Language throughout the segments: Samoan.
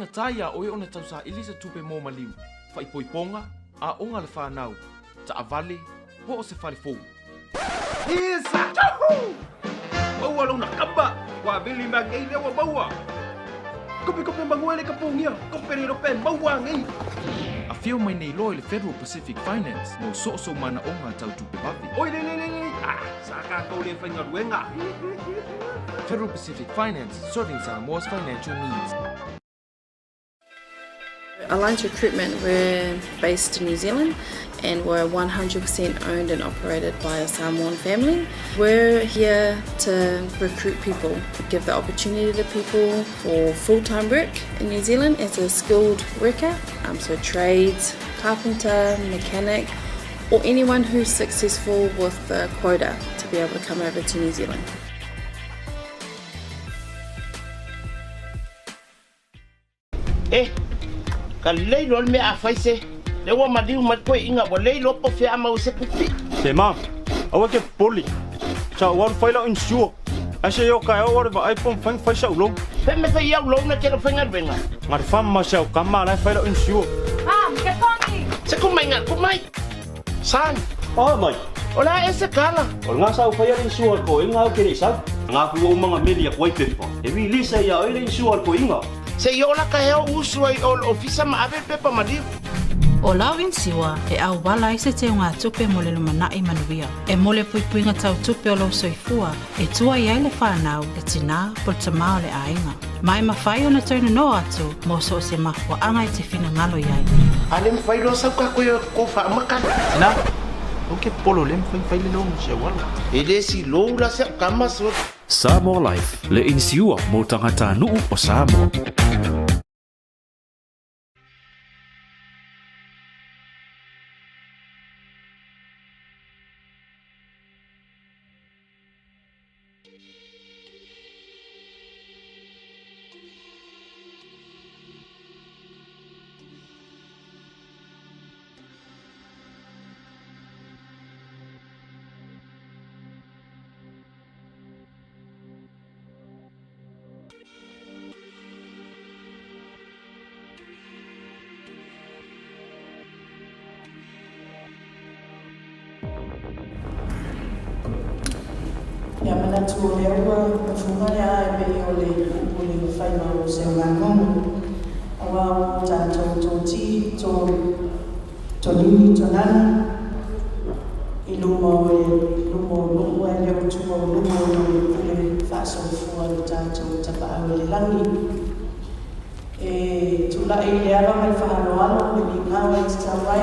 Agatā iā oe ona tausaili se tupe mo maliu, faaipoipoga, aoga a le fanau, taavale, po o se fale fou. Yes! Yahoo! Maua lona kamba! Ua vili mea nei lea ua maua! Kope kope manua le kapugia! Kope le lope maua nei! Afio mai nei loa i le Federal Pacific Finance mo so o sou manaoga tau tupe vave. Oi le le le le! Ah, sa tatou le faigaluega! Federal Pacific Finance, serving Samoa's financial needs. Alliance Recruitment, we're based in New Zealand and we're 100% owned and operated by a Samoan family. We're here to recruit people, give the opportunity to people for full-time work in New Zealand as a skilled worker, so trades, carpenter, mechanic, or anyone who's successful with the quota to be able to come over to New Zealand. Eh, ka lelei loa le mea a fai se le ua maliu mai koe inga ua lei loa po fea mau se pupi. Se ma, aua ke popole. Sa ou alu fai lau insure. Ae se i o kaeao ua le vaai po o mafai ona fai sa'u loan. Pe me fai iau loan na te lo faigaluega. Nga le fam ma si au kama la e fai lau insure. Mom, ke pongi! Se ku mai nga ku mai. Son. Oh mai. O le a e se kala. O le nga sa ou faia le insure al koe inga au ke le i sau. Nga fu ou manga meli a koe pepa. E release ai ia oe le insure al koe inga. Se i ola ka hea o usu ai o le ofisa ma ave le pepa maliu. O lau inisiua e auala ai se teugatupe mo le lumanai manuia. E mo le puipuiga tautupe o lou soifua e tua i ai le fanau, le tinā po le tamā o le aiga. Ma e mafai ona toe nonoa atu mo so o se mafuaaga e te finagalo i ai. A le mafai loa sau ka koe ko faamakala. Tina, aua ke popole o lea mafai ona fai le loan si au alo. E le si lou la se au kama so. Samoa Life, le inisiua mo tagatanuu o Samoa. Ia manatu o lea ua mafuga le aa e pei o le upu i le faiva o Seugagogo, auā ua o tatou toti, to, tolimi, tonana i luma o le luma o nuu ae le o tua o luma ona o le pule faasoifua a lo tatou Tapaau i le Lagi. E tulai i le ava ma le faaaloalo le migao e tatau ai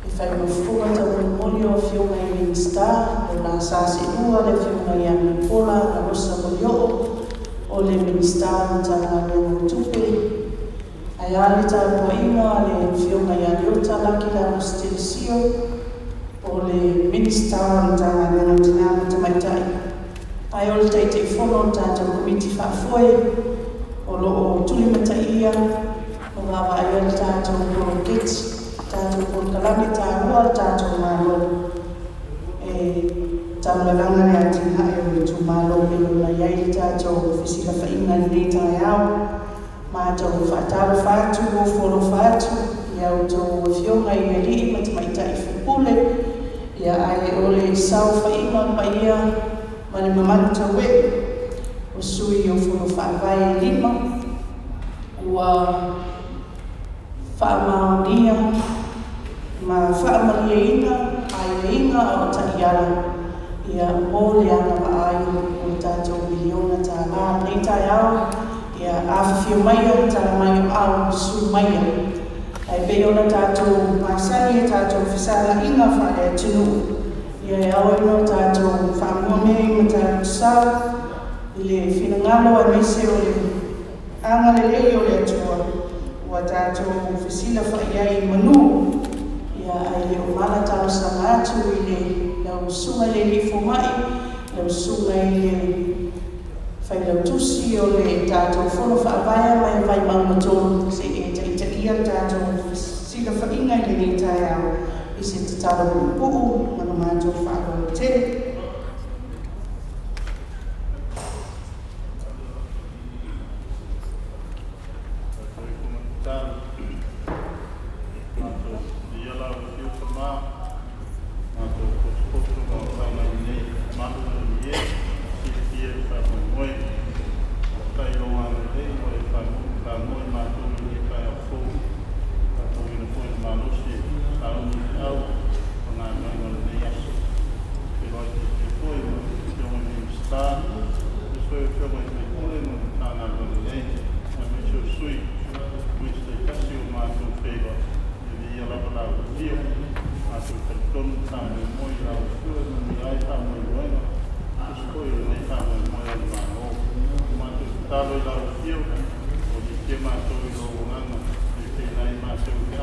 e fai ma fofoga taumolimoli o Afioga i Minisita, o la sa seelua le Afioga ia Nipola Alosa Molioo o le Minisita o Matagaluega o Tupe, ae a le tapuaiga a le Afioga ia Leota Laki Lalosi Telesio o le Minisita o le Matagaluega o Tina ma Tamaitai, ae o le Taitaifono o le tatou Komiti Faafoe o lo o tulimataia ma vaavaaia le tatou poloketi, tatou polokalame taua a le tatou Malo e taulalaga le atinae o itumalo pei ona i ai le tatou fesilafaiga i lenei taeao. Matou faatalofa atu, ofo alofa atu i a outou afioga i alii ma tamaitai faipule, ia ae o le saofaiga paia ma le mamalu tauee o sui o Fono Faavae e lima ua faamaonia ma faamalieina aiaiga o taiala ia mo le agavaa ai o le tatou miliona tālā lenei taeao. Ia afifio maia, tala mai o ao, sulu maia. Ae pei ona tatou masani e tatou fesaga'iga faaleatunuu, ia e ao ai ona o tatou faamuamea i Matautu-Sa i le finagalo aemaise o le agalelei o le Atua ua tatou fesilafa'i ai i manū. Ia ae le o mala talosaga atu i le lau susuga i le alii foma'i, lau susuga i le Failautusi o le tatou Fono Faavae mai Vaimauga 3, se i e taitaia le tatou fesilafaiga i lenei taeao i se tatalo puupuu ma le matou faaaloalo tele.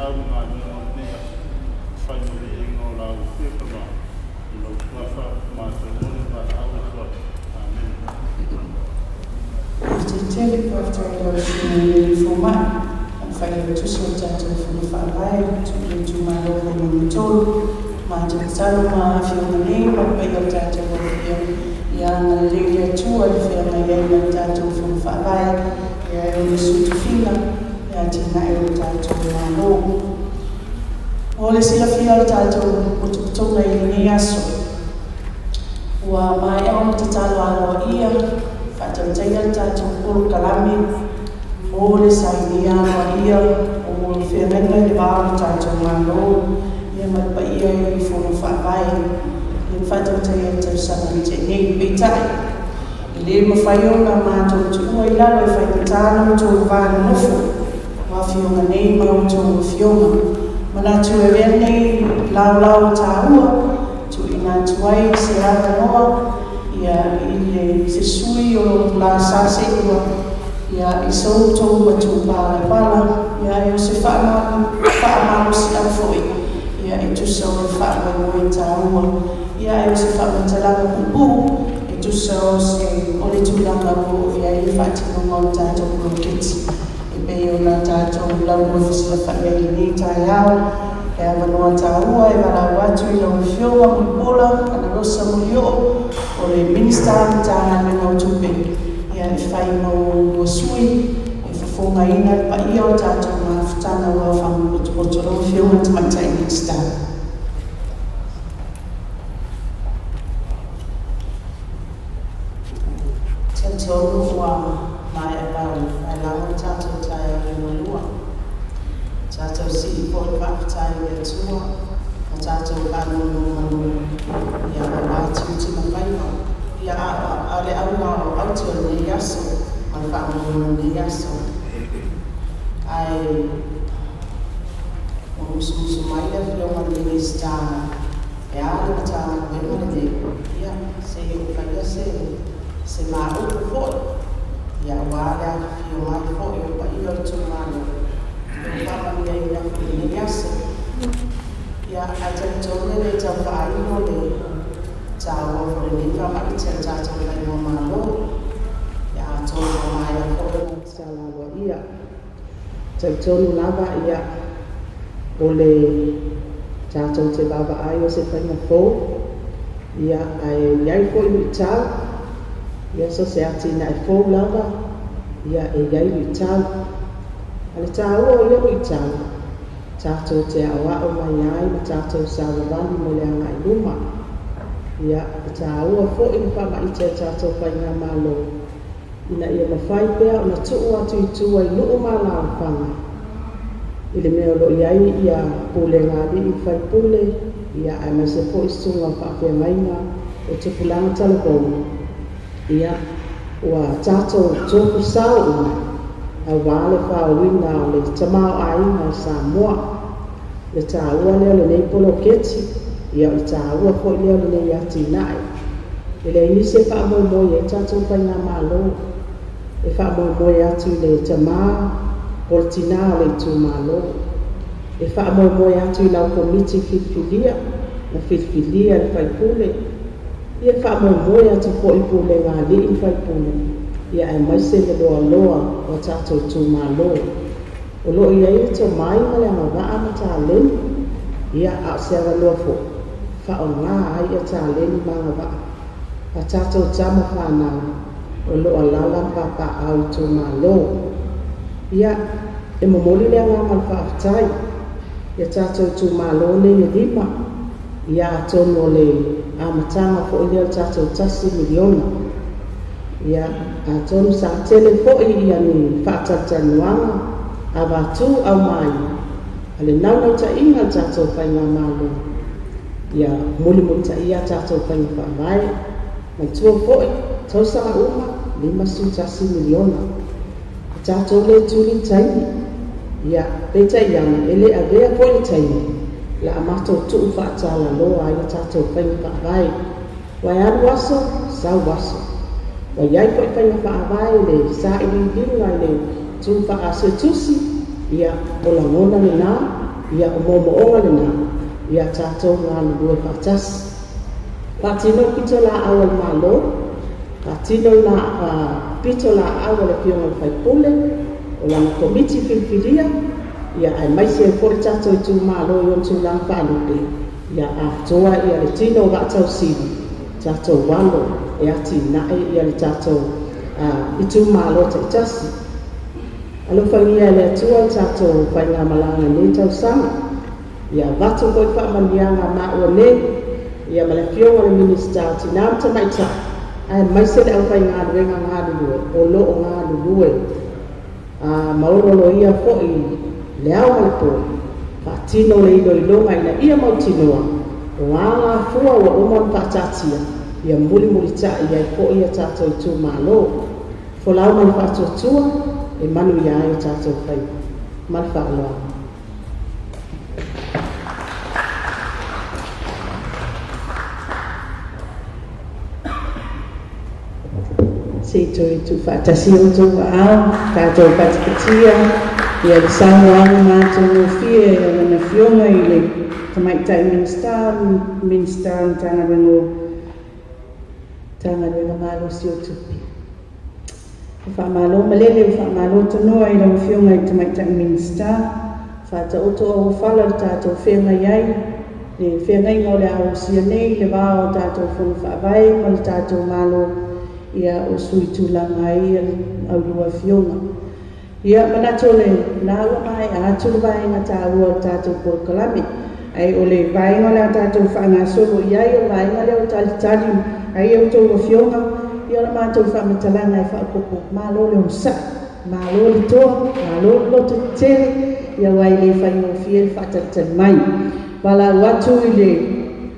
taeao ma galuega o lenei aso, fai ma viiga o lau Afioga i lou Suafa matou ola ma valaau atu ai. Amene. Faafetai tele, faafetai i lau Afioga i le Fomai ma le Failautusi o le tatou Fono Faavae i le itumalo Vaimauga 3. Matou tatalo ma afioga nei ma le paia o le tatou aofia, ia agalelei le Atua i le feagai ai ma le tatou Fono Faavae, ia e ona sui tofiga e atinae o le tatou Malo. Mo le silafia o le tatou potopotoga i lenei aso, ua maea ona tatalo aloaia faatautaia le tatou polokalame mo le sainia aloaia o feagaiga i le va o le tatou Malo ia ma le paia i Fono Faavae ia faatautaia i le tausaga na tea nei. Peitai, e le mafai ona matou tuua i lalo e faigata lo outou va nonofo o afioga nei ma outou afioga. Manatu e avea lenei laolao taua tuuina atu ai se avanoa ia i le se sui o lo la sa seʻulua ia i so outou matupalapala ia e o se faamalosiau foi ia e tusa o le faamoemoe taua ia e o se faamatalaga puupuu e tusa o se o le tulaga ua oo i ai le faatinoga o le tatou poloketi e pei ona tatou laulua fesilafai ai i lenei taeao. E avanoa taua e valaau atu i lau Afioga Mulipola Anarosa Molioo o le Minisita o Matagaluega o Tupe ia e fai ma ua sui e fofogaina le paia o tatou mafutaga ua faapotopoto. Lau Afioga i le Tamaitai Minisita. Talitonu ua maea paelago le tatou taeao liugalua. Tatou sii foi le faafetai i le Atua ma tatou faanonomanu ia aua tiute ma faiva ia a le auga o aute o lenei aso ma le faamoemoe o lenei aso. Ae ua musumusu mai le Afioga i le Minisita e a le Matagaluega lenei, ia se i ou faia se maupu foi ia aua le afifio mai foi o paia o itumalo e faamanuiaina foi i lenei aso. Ia ae talitonu e le tau faailo le taua foi o lenei faamaite a le tatou faigamalo. Ia atonu ua maea foi ona tatala aloaia. Talitonu lava ia o le tatou te vaavaai o se faiga fou ia ae iai foi luitau ia so se atinae fou lava ia e iai luitau. A le taua o ia luitau tatou te aoao mai ai ma tatou savavali mo le agai i luma. Ia e taua foi le faamaite a tatou faigamalo ina ia mafai pea ona tuu atu i tua i nuu ma alaalafaga i le mea o lo o i ai ia pulega a alii ma faipule ia aemaise foi susuga o faafeagaiga o tupulaga talavou ia ua tatou tofusao uma aua le faauluina o le tamaoaiga o Samoa. Le taua lea o lenei poloketi ia o le taua foi lea o lenei atinae. E leai nisi e faamoemoe ai tatou faigamalo, e faamoemoe atu i le tamā po o le tinā o le itumalo, e faamoemoe atu i lau komiti filifilia na filifilia le faipule, ia e faamoemoe atu foi i pulega a alii ma faipule ia aemaise le loaloa o tatou itumalo. O lo o i ai le tomai ma le agavaa ma taleni, ia a o se avanoa foi faaaoga ai ia taleni ma agavaa a tatou tama fanau o lo o alaala ma papaaao i itumalo. Ia e momoli le agaga o le faafetai ia tatou itumalo nei e 5, ia atonu o le amataga foi lea o le tatou 1 miliona. Ia atonu sa tele foi ia ni faatalitalinuaga avatu aumai a le naunautaiga o le tatou faigamalo ia mulimulitaia a tatou faiga faavae. Manatua foi tausaga uma 51 miliona. E tatou le tuli le taimi, ia peitai ane e le avea foi le taimi la a matou tuu faatalaloa ai a tatou faiga faavae. Ua e alu aso, sau aso. Ua iai foi faiga faavae i le sailiiliga i le tu faasuetusi, ia o lagona lena Ia o moomooga lenā ia tatou galulue faatasi. Faatino pito laau a le Malo, faatino la pito laau a le Afioga i le Faipule, o lana komiti filifilia, ia aemaise ai foi le tatou itumalo i ona tulaga faalupe, ia atoa ia le tino o vaatausili, tatou alo e atinae ia le tatou itumalo taitasi. Alofagia e le Atua le tatou faigamalaga i lenei tausaga, ia avatu foi faamanuiaga a maua nei, ia ma le Afioga i le Minisita o Tina ma Tamaitai, aemaise le aufaigaluega galulue o lo o galulue ma ololoia foi le ao ma le po, faatino le iloiloga ina ia mautinoa o alafua ua uma ona faataatia, ia mulimulitai ai foi a tatou itumalo. Folau ma le faatuatua e manuia ai o tatou faiva. Ma le faaaloalo. Se i toe tuufaatasi outou aao, tatou patipatia ia le saunoaga matagofie a lana Afioga i le Tamaitai Minisita, Minisita o Matagaluega o Matagaluega Malosi o Tupe. Ua faamalo malele, ua faamalo tanoa i lau Afioga i le Tamaitai Minisita, faataoto auofala i le tatou feagai ai, le feagaiga o le a osia nei le va o tatou Fono Faavae ma le tatou Malo, ia o sui tulaga ai a oulua Afioga. Ia manatu o lena ua maea atu le vaega taua o le tatou polokalame, ae o le vaega o le a tatou faagasolo i ai o le vaega lea o talitali ai a outou Afioga, ia o le matou faamatalaga e faaopoopo, malo le onosai, malo le toa, malo le lototetele, aua e le faigofie le faatalitali mai. Valaau atu i le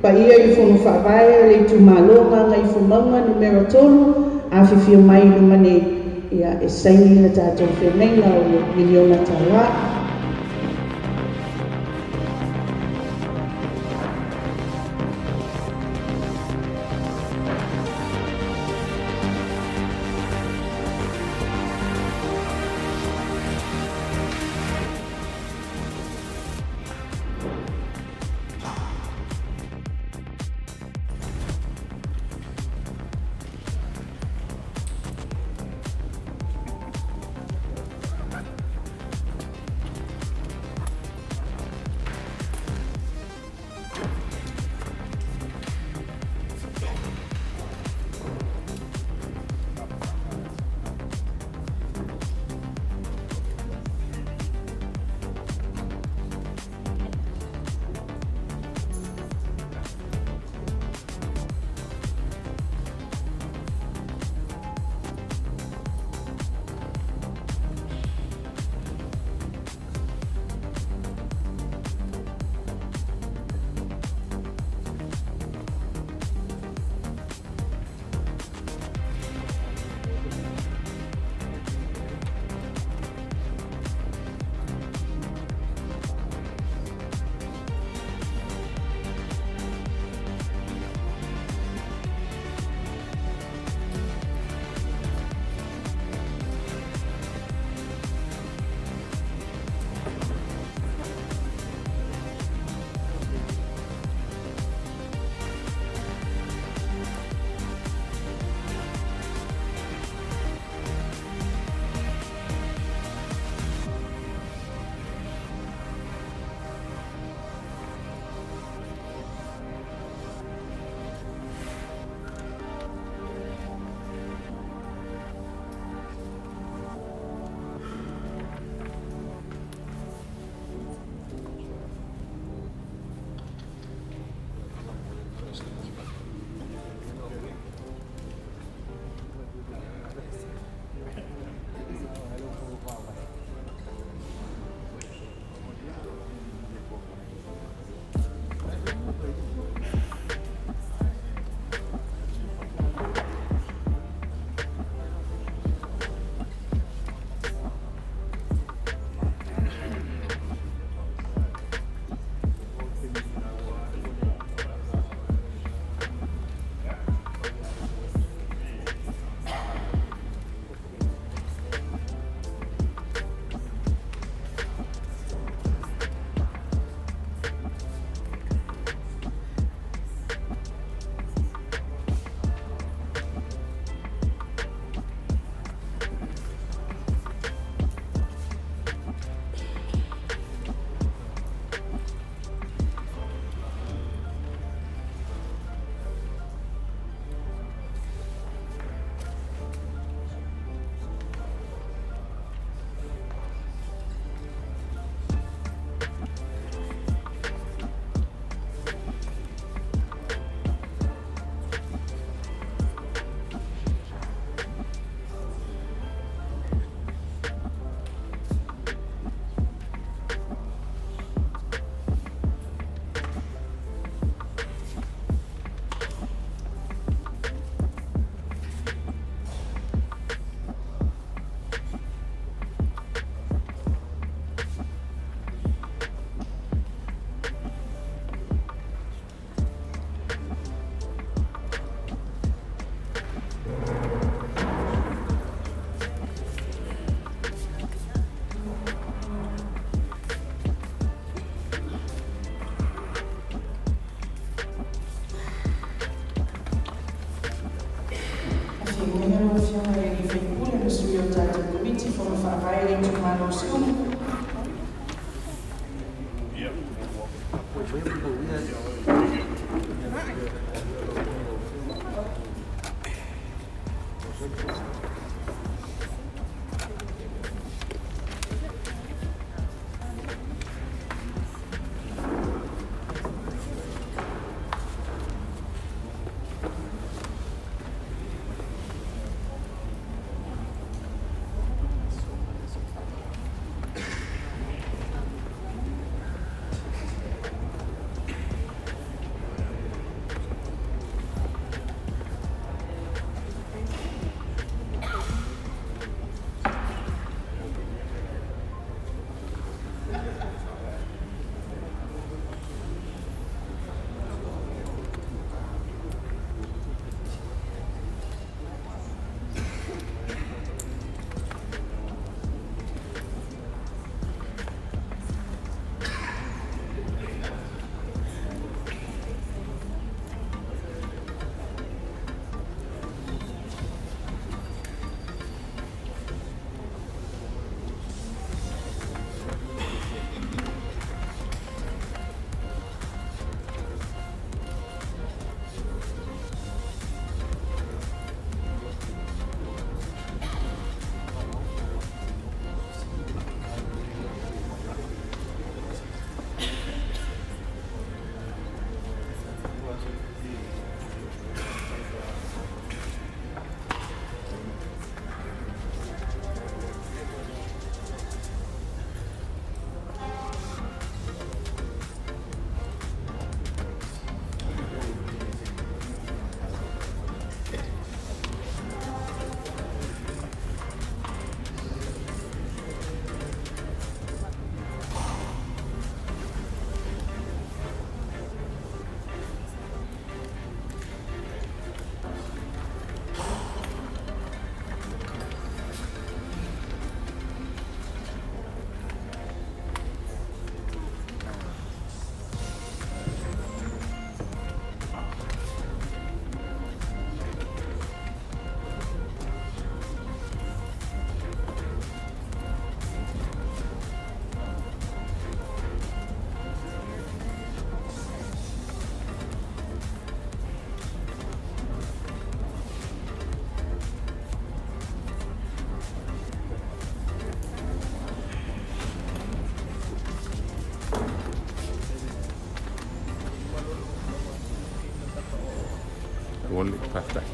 paia i le Fono Faavae o le itumalo o Gagaifomauga Nu.3, afifio mai i luma nei e saini le tatou feagaiga o le miliona tala. Faafetai.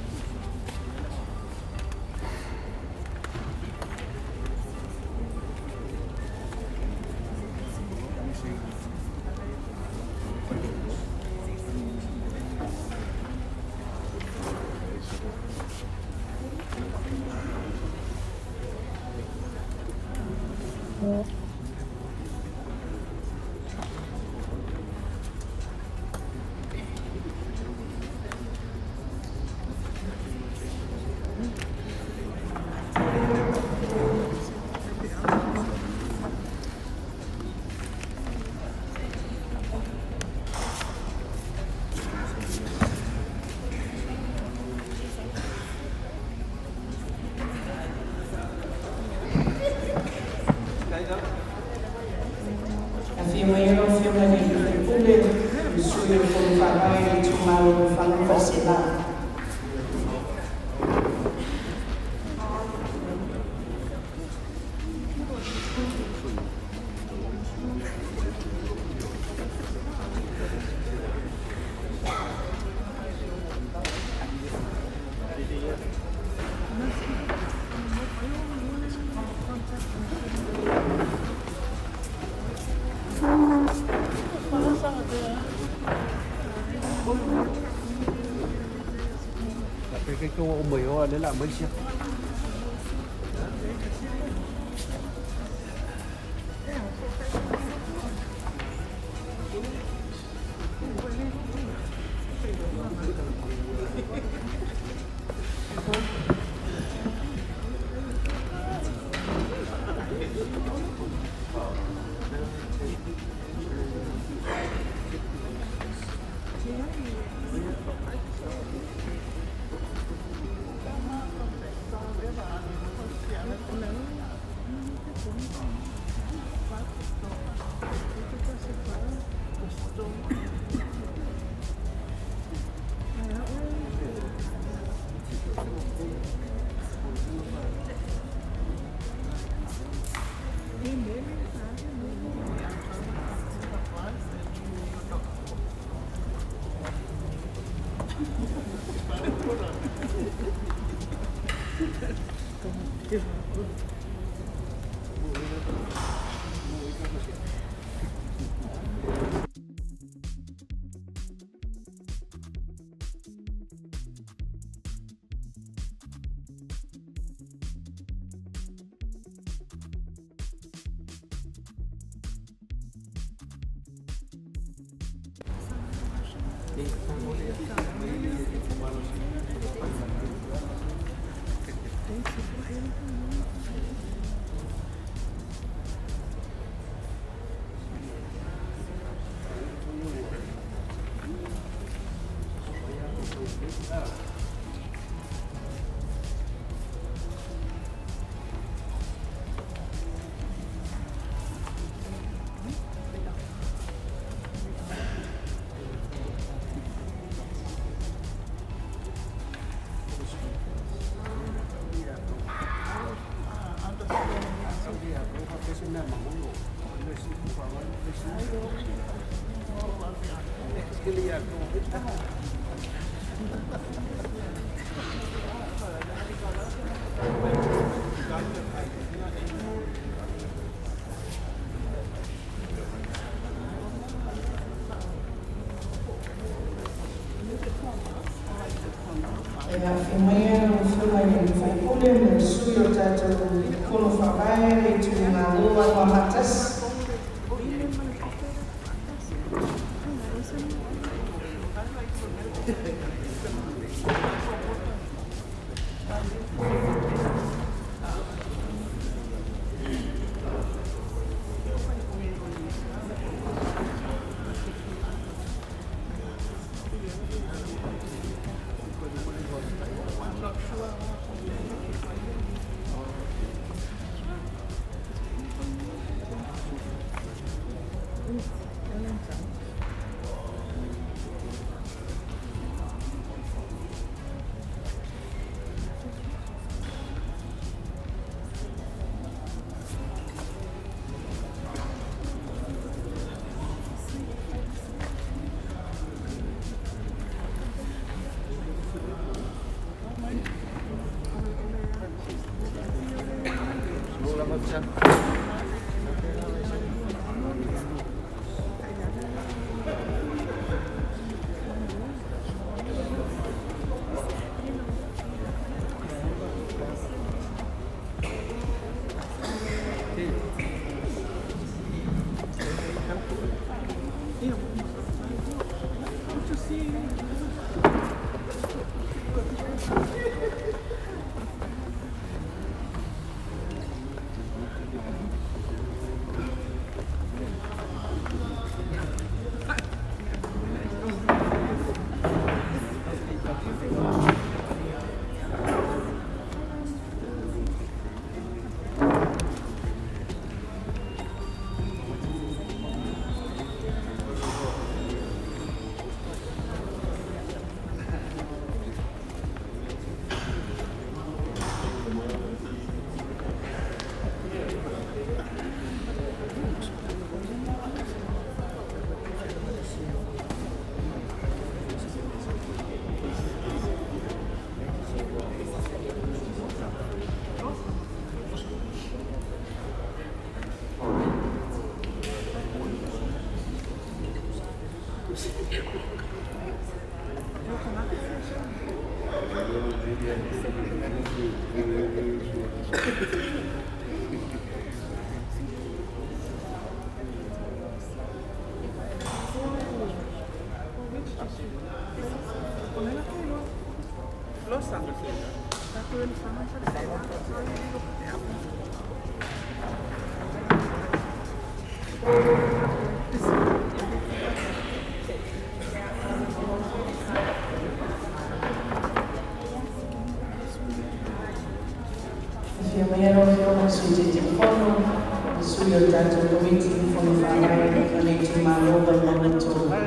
Sui o tatou Komiti Fono Faavae o le Itumalo Vaimauga 3.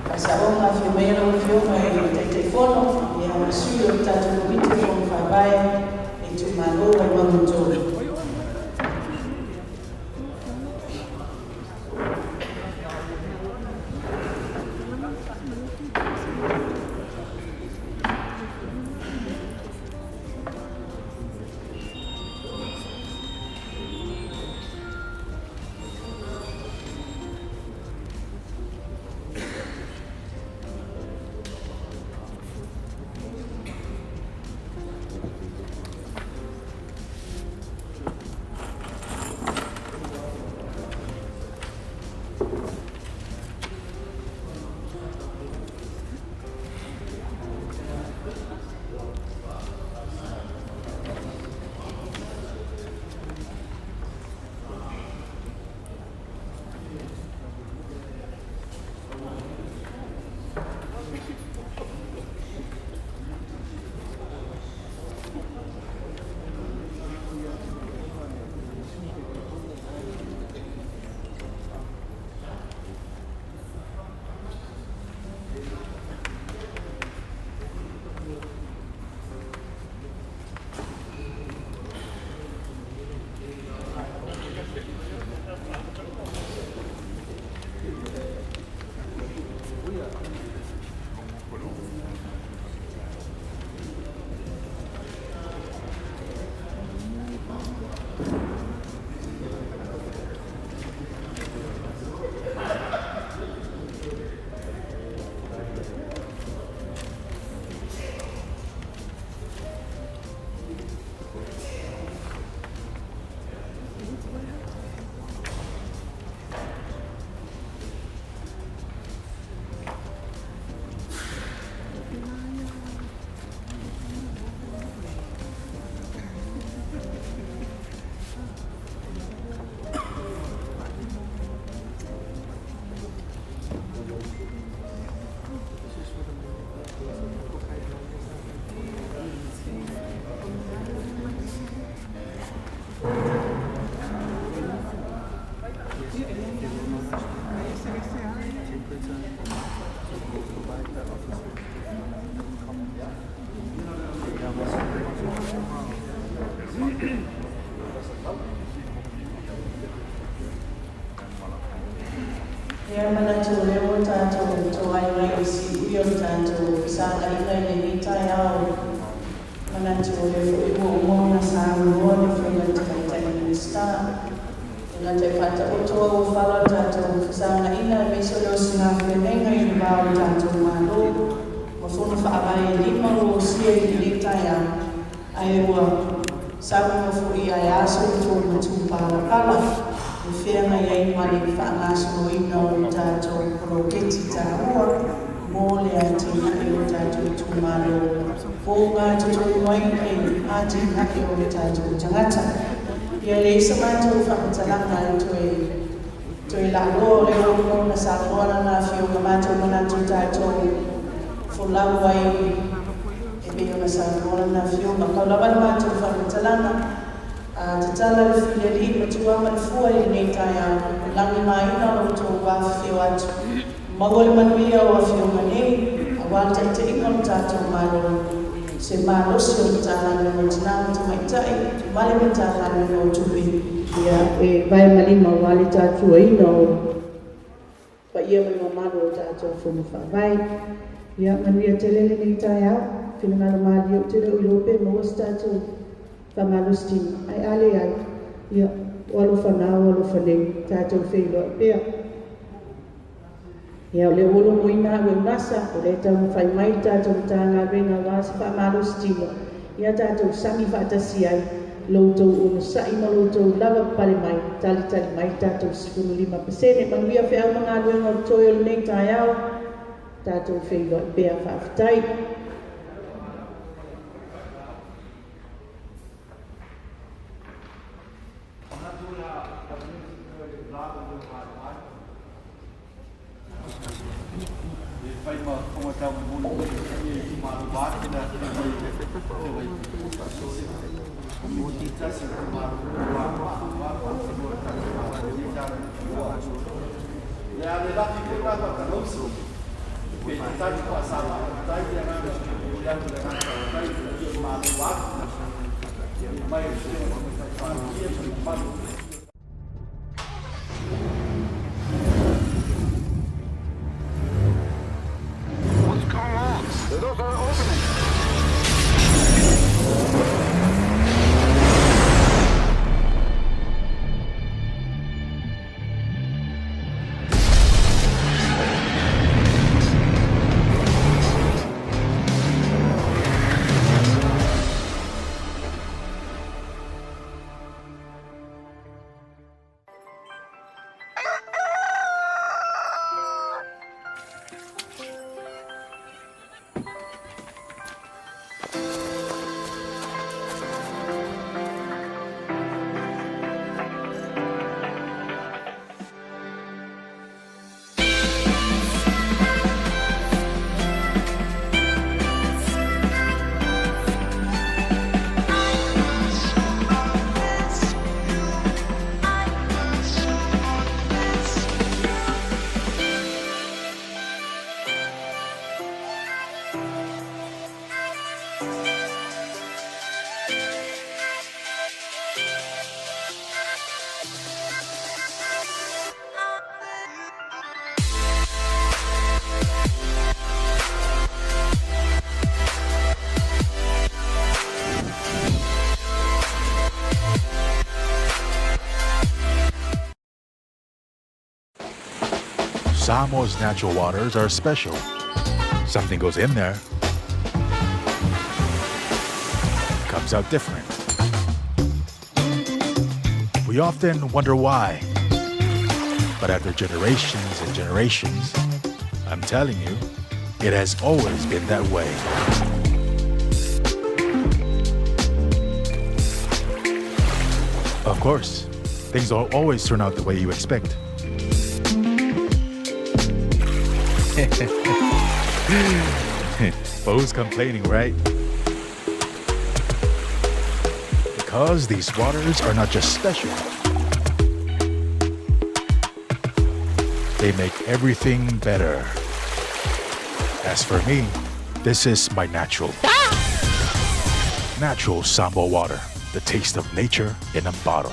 Fasaoga afio mai lau Afioga i le Taitaifono ia ma sui o le tatou Komiti o Fono Faavae le itumalo o Vaimauga 3. Ia manatu o lea ua tatou toai mai i siui o le tatou fesagaina i lenei taeao. Manatu o lea foi ua uma ona saunoa le Afioga i le Tamaitai Minisita. E gata i faataoto au ua fala o le tatou fesagaina aemaise o le osigafeagaiga i le va o le tatou Malo ma fono faavae e 5 ua osia i lenei taeao, ae ua saunoa foi ae a so outou matupalapala e feagai ai ma le faagasoloina o le tatou poloketi taua mo le atinae o tatou itumalo o gatotonu ai le atinae o le tatou tagata. Ia leai sa matou faamatalaga e toe laaloa o le ua uma ona saunoa lana Afioga matou manatu tatou folau ai e pei ona saunoa lana Afioga. Pau lava le matou faamatalaga tatala le fileli matua ma le fua i lenei taeao, lagi maina o lo outou afifio atu. Maua le manuia o Afioga nei, aua le taitaiga o le tatou Malo, se malosi o le Matagaluega o Tina ma Tamaitai ma le Matagaluega o Tupe. Ia e vae ma lima aua le tatuaina o paia ma le mamalu o tatou fono faavae. Ia manuia tele lenei taeao, finagalo malie ou te le o iloa pe maua se tatou faamalosi tino, ae a leai, ia o alofa na o alofa nei, tatou feiloai pea. Ia o lea ua logoina au e UNASA, o lea e taumafai mai le tatou Matagaluega aua se faamalosi tino, ia tatou sagi faatasi ai, lo outou onosai ma lo outou lava papale mai, talitali mai le tatou 15%. Manuia feau ma galuega o totoe o lenei taeao, tatou feiloai pea, faafetai. Le a le lafi foi la faatalausi pe tatali faasavatai le agaga le atu le agaga faafetai i le Malo atu mai le Susuga Palemia ma le mamalu. What's going on? The doors are opening. Samoa's natural waters are special. Something goes in there, comes out different. We often wonder why. But after generations and generations, I'm telling you, it has always been that way. Of course, things don't always turn out the way you expect. But who's complaining, right? Because these waters are not just special. They make everything better. As for me, this is my natural. Natural Samoa water, the taste of nature in a bottle.